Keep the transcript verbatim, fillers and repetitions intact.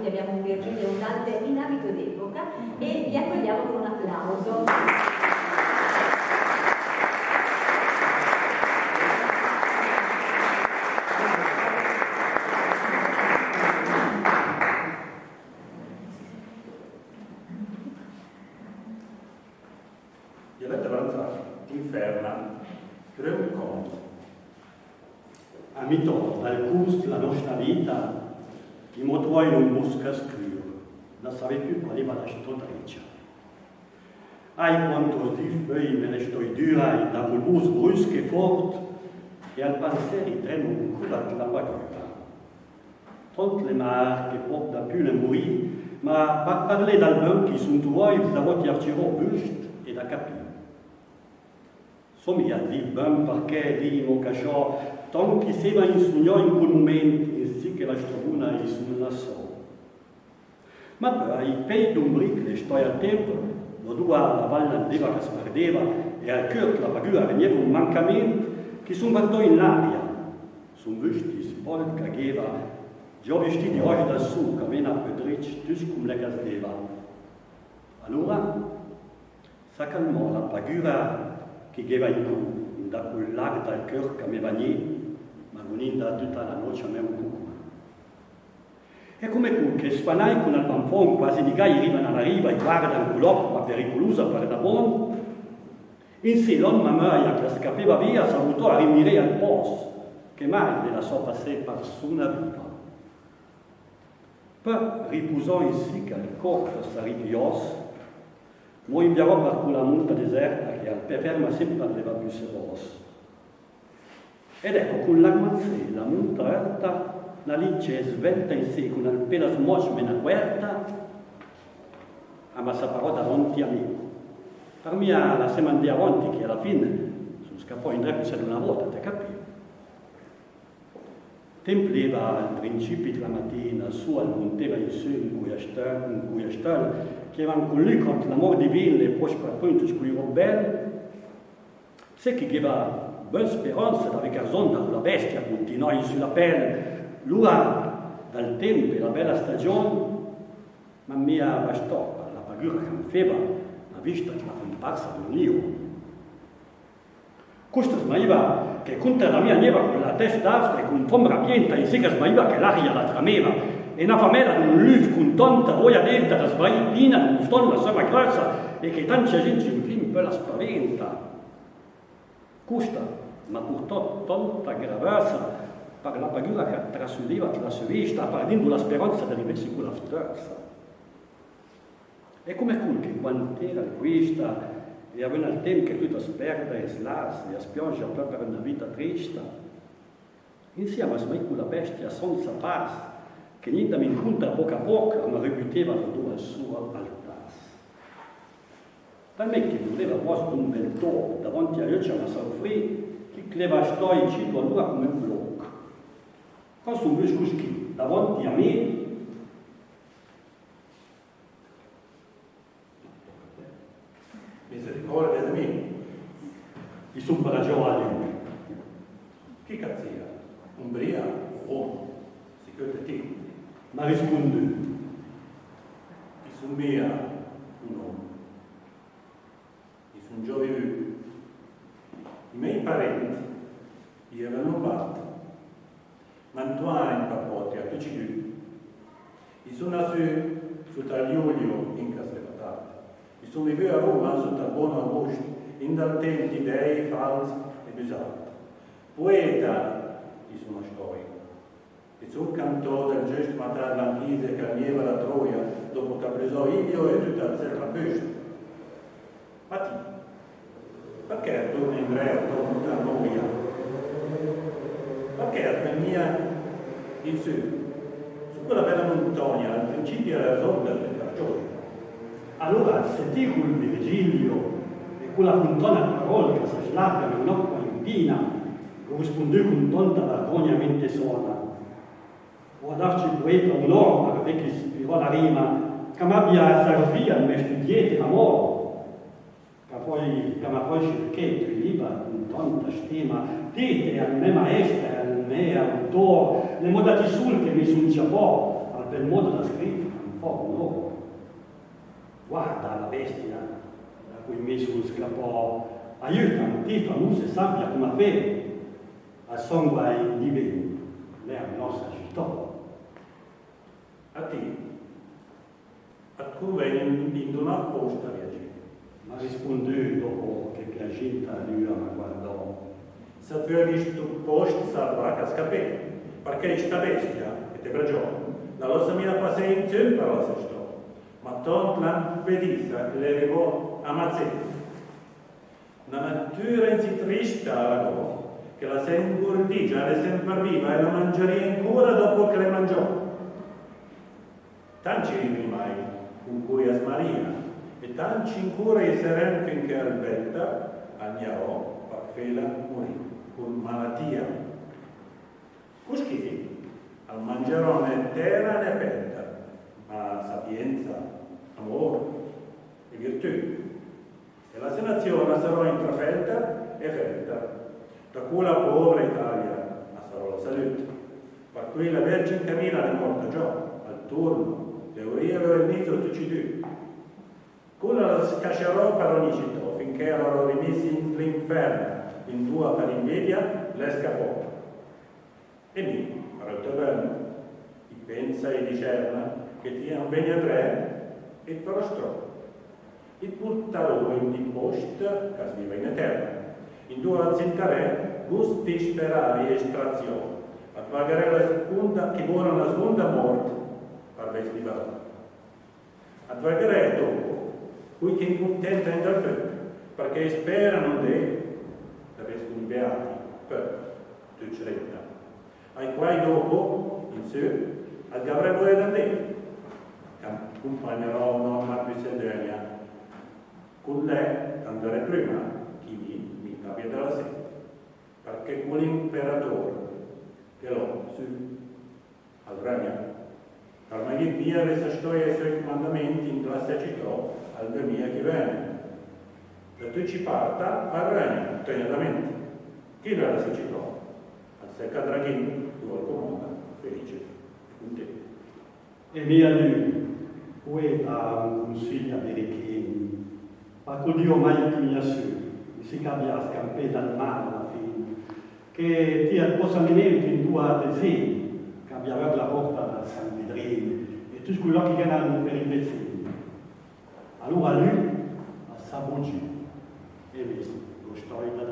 Abbiamo un Virgilio e un Dante in abito d'epoca e li accogliamo con un applauso. Dialèt de Varzà, Infèrna, prüm cónt. A mitó dal curs de la nòsta vita, i m'ó truàt in un bùsch scür, na savé pü qual éra la sò drécia. Ai, quant di föi me l'è stói düra, in da col bùsch brüsch e fórt, e al pansèr i trèma ancora la pagüra. Tónt l'è mar che pòta pü l'è murì, ma par parlé dal bön ch'i s'un truàcc, davó i arciró bust e da capì. Só mia zit bön parché lé i m'ó casciàt, tónt ch'i s'éra insugnàcc in col mument, insì che la strabuna i s'un lassó. Ma pö, ai pé d'un brich l'è stói al temp, dóca la val l'andéva ch'a s'perdéva, e al cör la pagüra regnéva un mancament, ch'i s'un vardàcc in l'aria, s'un vüst spòlt ch'a gh'éva, giò vistìt di ròsa dal sù, ch'a m'éra pö drécc, tüscüm l'è ch'a s'déva. Alura, sa calmò la pagüra ch'i gh'éva in cù, in da col lach dal cör ch'a me bagnì, ma gh'ó 'ndàt töta la nòcc a mé un cucù. E come col che spanàcc con al banfon, quasi di gai riva na la riva, i guarda in col òch, ma periculusa par da bon. Insì, l'òm, ma mia, ch'a scapéva via, s'à butàcc a rimiré al pòst, che mai de la sò passé persuna viva. Pö ripusàcc insì ch'al còrp s'à ripigliàcc, m'ó inviàt par cola munta desèrta che al pé ferma sèmper l'è la pü sè bòs. Ed èco, con l'armazé la munta èrta, na lice svèlta insì, con al pé smòcc, mé na quèrta, a m'à saparàt davànti a mi. Par mia la s'è mandàt avànti, che a la fin son scapàcc indré pö sèl d'una vòta, t'é capì. Temp l'éra al principi dla matina, sù al muntéva in sö un cujastöl, un cujastöl, che van con lü cont l'amor divin, l'è pròpe par cui in tüscü lü bèl. Sé ch'i gh'éra bön speransa d'avè carzon da la bèstia, continuàcc in sö la pèl, l'ura dal temp e la bèla stagion, ma mia bastàa la pagüra ch'am féva la vista dla comparsa d'un lion. Custa smaiva che contra la mia gneva con la testa alta e con fom rabienta, insì che smaiva che l'aria la traméva, e na famèla d'un lüf con tanta vòia denta da sbaì pina d'un stol la sò grassa, e che tanta gent in fin pö la spaventa. Custa m'à purtàt tanta gravassa par la pagüra ch'a trasüdéva dla sò vista, pardendo la speransa de rivéssi con la stessa. E come col che quant'éra quista, e avend al temp che tüt as pèrda e as lassa, e as piangia pö per öna vita trista, insì a m'à smaì con la bèstia sènsa pas, che gnenda m'incontra a pòch a pòch, a m'arrebutéva la dò al sò altas. Talmènt che l'era quasi d'un bèl tòp, davànti ai öcc a m'à sofrì, ch'i l'era stacc cito alura come un lòch. Quando son vnü chì, davànti a mi, Misericòrdia de mi. I son bragiò a lü. Chi ch'a sia? Un bria o un òm? Sicür de ti? M'à rispundü. I son mia un òm. I son giò vivü. I mé parent i èra lombard. M'à 'ntuàcc in papòte a tücc i dü. I son nassü sota al Julio, in Castelbatato. I son vivü a Roma sota al bon August, in dal temp di dei, fals e büsard. Poeta i son stacc. I son cantà dal giöst matar la chisa ch'a gneva la troia, dopo ch'a brüsò Ilio e tüt al s'era pöst. Ma ti, perchè torna indrè a tò vita noia? Perchè a t'mèn mia in sü, su quela bèla muntagna, al principi e la zonda del Cargione? Alura, se ti col Virgilio e quela funtana d'paròl ch'a sa slarga in un'acqua limpina, gh'ó rispundü con tanta vergogna, mènt sóna. Ó da esse poeta un òm, perchè ch'i ispirò la rima, ch'a m'àbia servì al mé stüdiét d'amor. Ch'a pö, ch'a m'à pö sircàt in tüi liber con tanta stima, ti, te, al mé maèster, al mé autor, l'è amò da ti sul che mi son ciapàt, al Del modo da scriv, un pò, no? Guarda la bestia, da cui mi sun scapò, aiüta, ti famose, sapia come fé. Al son guai divin, l'è a nosta sgitò. A ti, a t' cunven in, in d'una posta viagì. M'ha rispundü dopo che piaginta lü a ma guardò. Se t' vöghi stu post salvà casca pé, perché sta bestia che te bragiò, la losa mia pasé in zün per la sestò, ma tont la impedisa l'è rivò a ma zé. Na natüra insì trista la go, che la se ingurdigia, l'è semper viva e la mangiarìa ancora dopo che l'è mangiò. Tanti i rimai cun cui a smaria, e tanti ancora i serèn finché al vèta, al gnarò, per fela murì, cun malatia. Cuschì al mangiarò né tera né pènta, ma sapienza, amor e virtù. E la se nazion la sarò intrafelta e felta. Da cula povra Italia la sarò la salüt. Per cui la Vergin camina l'è morta giò, al turno, le urìe e el niso tucc i dü. Cula la scasciarò per ogni citò, finché la rò rimis in l'infern, in dua per invidia l'è scapò. E mi, per el tò ben, i pensa e i discerna che ti an vegna dré e t' farò strò. I t' purtarò in di post ch'a sviva in eterna, in dua al sintarè gusti sperari e straziò, a t' vagarè la sgunda, chi bona la sgunda mort per vess liberà. A t' vagarè dopo cui che incuntenta in dal föch, perché i sperano in de, da vess cun i beati, pö, tucc retta. Ai quai dopo, in sü, a t' gavrè voia d'andé, ch'a cumpagnarò una püssendögna. Cun lé t'andarè prüma, chi mi, mi t'abia da la sé, perché cul imperator che l'ò sü al rögna. Armai mia vess a stoi ai söi cumandamenti in la se citò al dömia chi vegn. Da tucc i part al rögna, tögn a ment. Chi l'è la se citò? Al secca draghin, dua al comanda, felice e cuntent. E mia lü, poeta, un cunsigl a Birichin, ma cul Dio mai cugnassü, i si cabia scampé dal mar a la fin, che ti al possa miné in dua dezin, ch'abia vöt la porta dal San Pedrin, e tucc cul lòch che gh'eran per i vezin. Alura lü al sa bugì, e mi, lo stoi da